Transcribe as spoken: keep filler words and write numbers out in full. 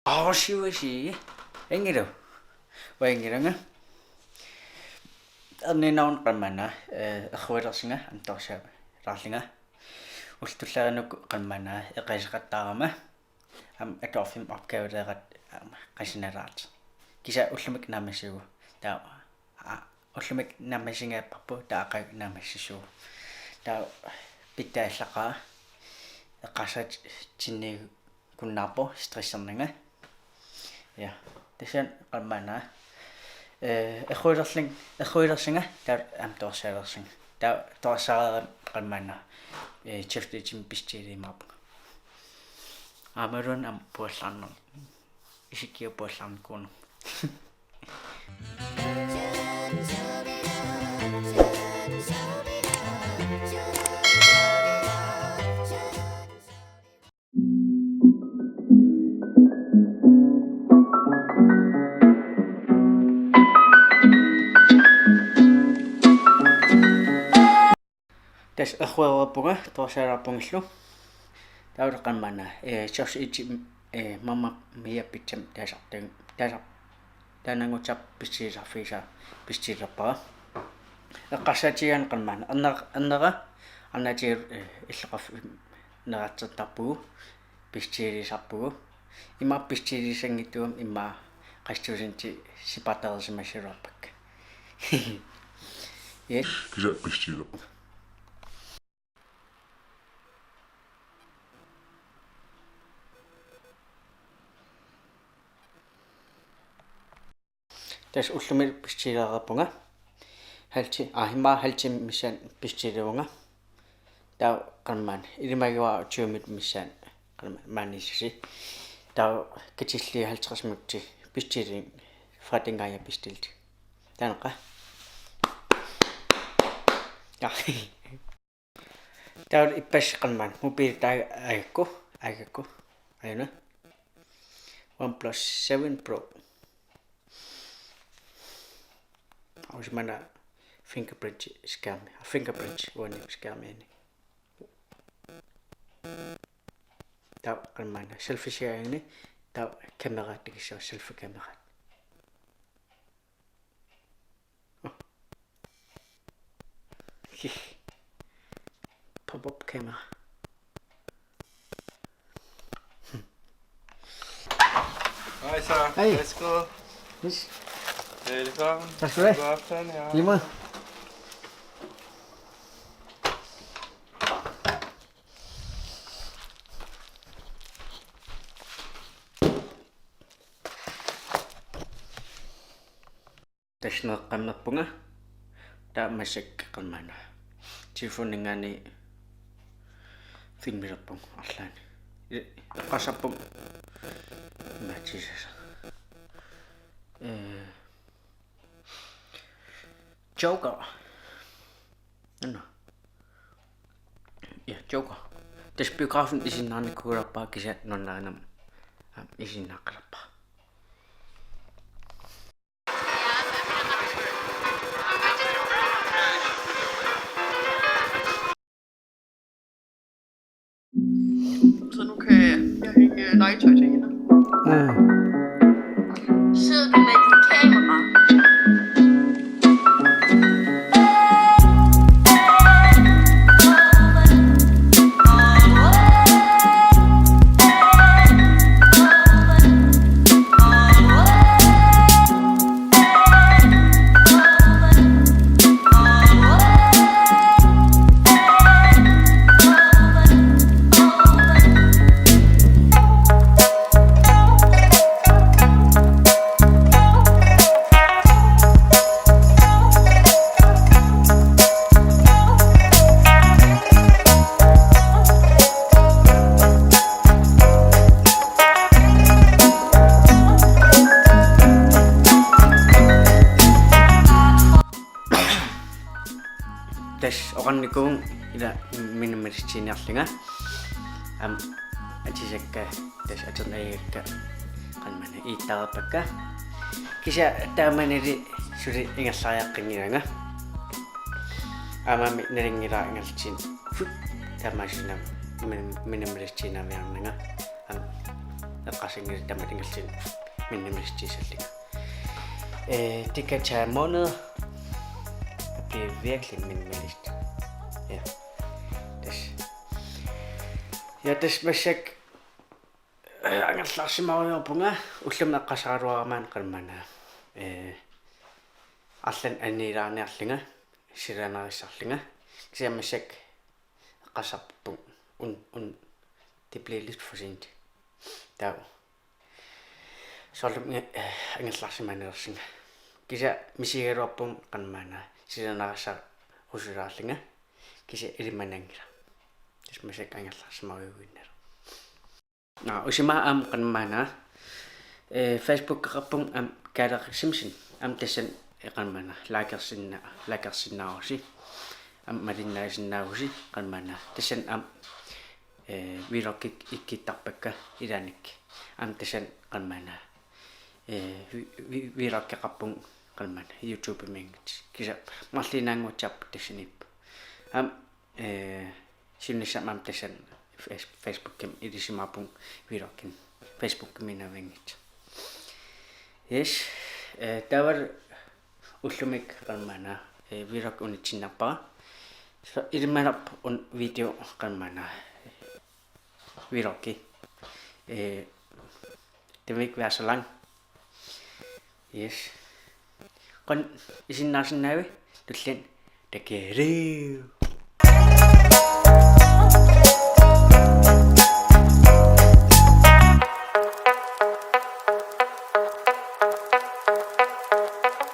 Aarsiuasi. Ingilu. Uangilunnga. Erniinnarunga qamana, eh, erruilersunga, aamma torsalaarlunga. Ullut tulleriinnut qamana eqiseqattaarama. Aamma atuarfimmi opgavelærerutta aamma qasinalaartoq. Kisianni ullumikkut naammassivugut. Taava, aa, ullumikkut naammassigaapparput, taava aqagu naammassissuugut. Taava pitsaallaqaaq, eqqarsaatinniikkunnaarpoq stressernanga. Ja, tassani qamana, eh, erruilerlun-, erruilersunga, taava aamma torsalaarlunga. Taava torsalaareerama qamana, eh, tjeftitim pistilimaappunga. Aammaluunniit aamma puallaarneq. Isikkiga puallaarnikuuneq. Tassa erruilerpunga, torsalaarpungalu. Taava qamana, eh, tjeftitim, eh, Mamma Mia pizza taasartagaq, taasar-, taanna angutap pistilisaarfigisaa pistililerpara. Eqqarsaatigaanni qamana, ernera, ernera, arnaatigalu, eh, illoqarfimmi neratsertarpugut, pistilisaarpugut. Immaqa pistilisanngitsuugami immaqa qassit tusind sipaartareersimassaluarpakka. Yes. Kisianni pistililerpunga. Tassa ullumi pistililerpunga. Halv ti-, aa, immaqa halv time missaani pistilivunga. Taava qamana, ilimagivara tyve minut missaani qamana maaniissusi. Taava katilliit halvtreds minutsit pistiliin, forretningaaja pistiliit. Taanna. Ja. Taava ippassaq qamana, mobiili taava aagakku, aagakku, aajuna. OnePlus seven Pro. Aamma una fingerprint skærmi, fingerprint uani skærmiani. Taava qamana selfie-sigaanni, taava kamera takussavat, selfie kamera. Pop-up kamera. Hej så. Hej. Værsgo. Yes. Velkommen. Tak skal du have. God aften, ja. Lige måde. Tassa neqqammerpunga. Taava massakkut qamana telefoninngaanniit filmilerpunga arlaanni. E-, eqqarsarpunga. Matsisaasa. Eh, Joker. Anna. Ja, Joker. Tassa biografimi isinnaanikuugaluarpara kisianni nuannarinnam. Aamma isinnaaqqalerpara. Så nu kan jeg hænge legetøj til hende. Mm. Sidder du med dit kamera? Tassa oqarnikuuvunga ila minimalistiinniarlunga. Aamma atisakka tassa atorneq ajugakka qamani iittareerpakka. Kisianni taamanili suli ingerlariaqqinngilanga. Aammami nalunngilara ingerlatsini. Fup, taamaasillunga min-, minimalistiinnaviarnanga. Aamma eqqarsanngilanga tamatta ingerlaannaq minimalistissallugu. Øh, det kan tage måneder at blive virkelig minimalist. Ja. Tassa. Ja, tassa massakkut, øh, angerlarsimarujoorpunga, ullumi eqqarsaraluarama qanormaanna. Øh, arlaannik annilaarniarlunga, silaannarissarlunga. Kisianni massakkut eqqarsarpunga un, un, det bliver lidt for sent. Taava. Soorlumi, øh, angerlarsimanersunga. Kisianni misigigaluarpunga qanormaanna silaannarissarusulaarlunga. Kisianni ilimananngilaq. Tassa massakkut angerlarsimarujuinnarlunga. Nå, usimaa aamma qanormaanna. Øh, Facebookeqarpunga aamma Kaaleq Simsen. Aamma tassani qanormaanna likersinna-, likersinnaavusi. Aamma malinnaasinnaavusi qanormaanna. Tassani aamma, øh, vlogit ikkittarpakka ilaannikkut. Aamma tassani qanormaanna. Øh, vi, vi, vlogeqarpunga qanormaanna. YouTubemiinngitsoq. Kisianni marluinnaanngortiarput tassaniippoq. Aamma, øh, siunissami aamma tassani Face-, Facebookimi ilisimaarpunga vlogit. Facebookimiinnavianngitsoq. Yes. Øh, taava ullumi qanormaanna, øh, vlog unitsiinnarpara. Så ilimanarpoq una video qanormaanna, øh, vlogi. Øh, det vil ikke være så lang. Yes. Qujanaq isiginnaarsinnaavi, tulliani takussaagut.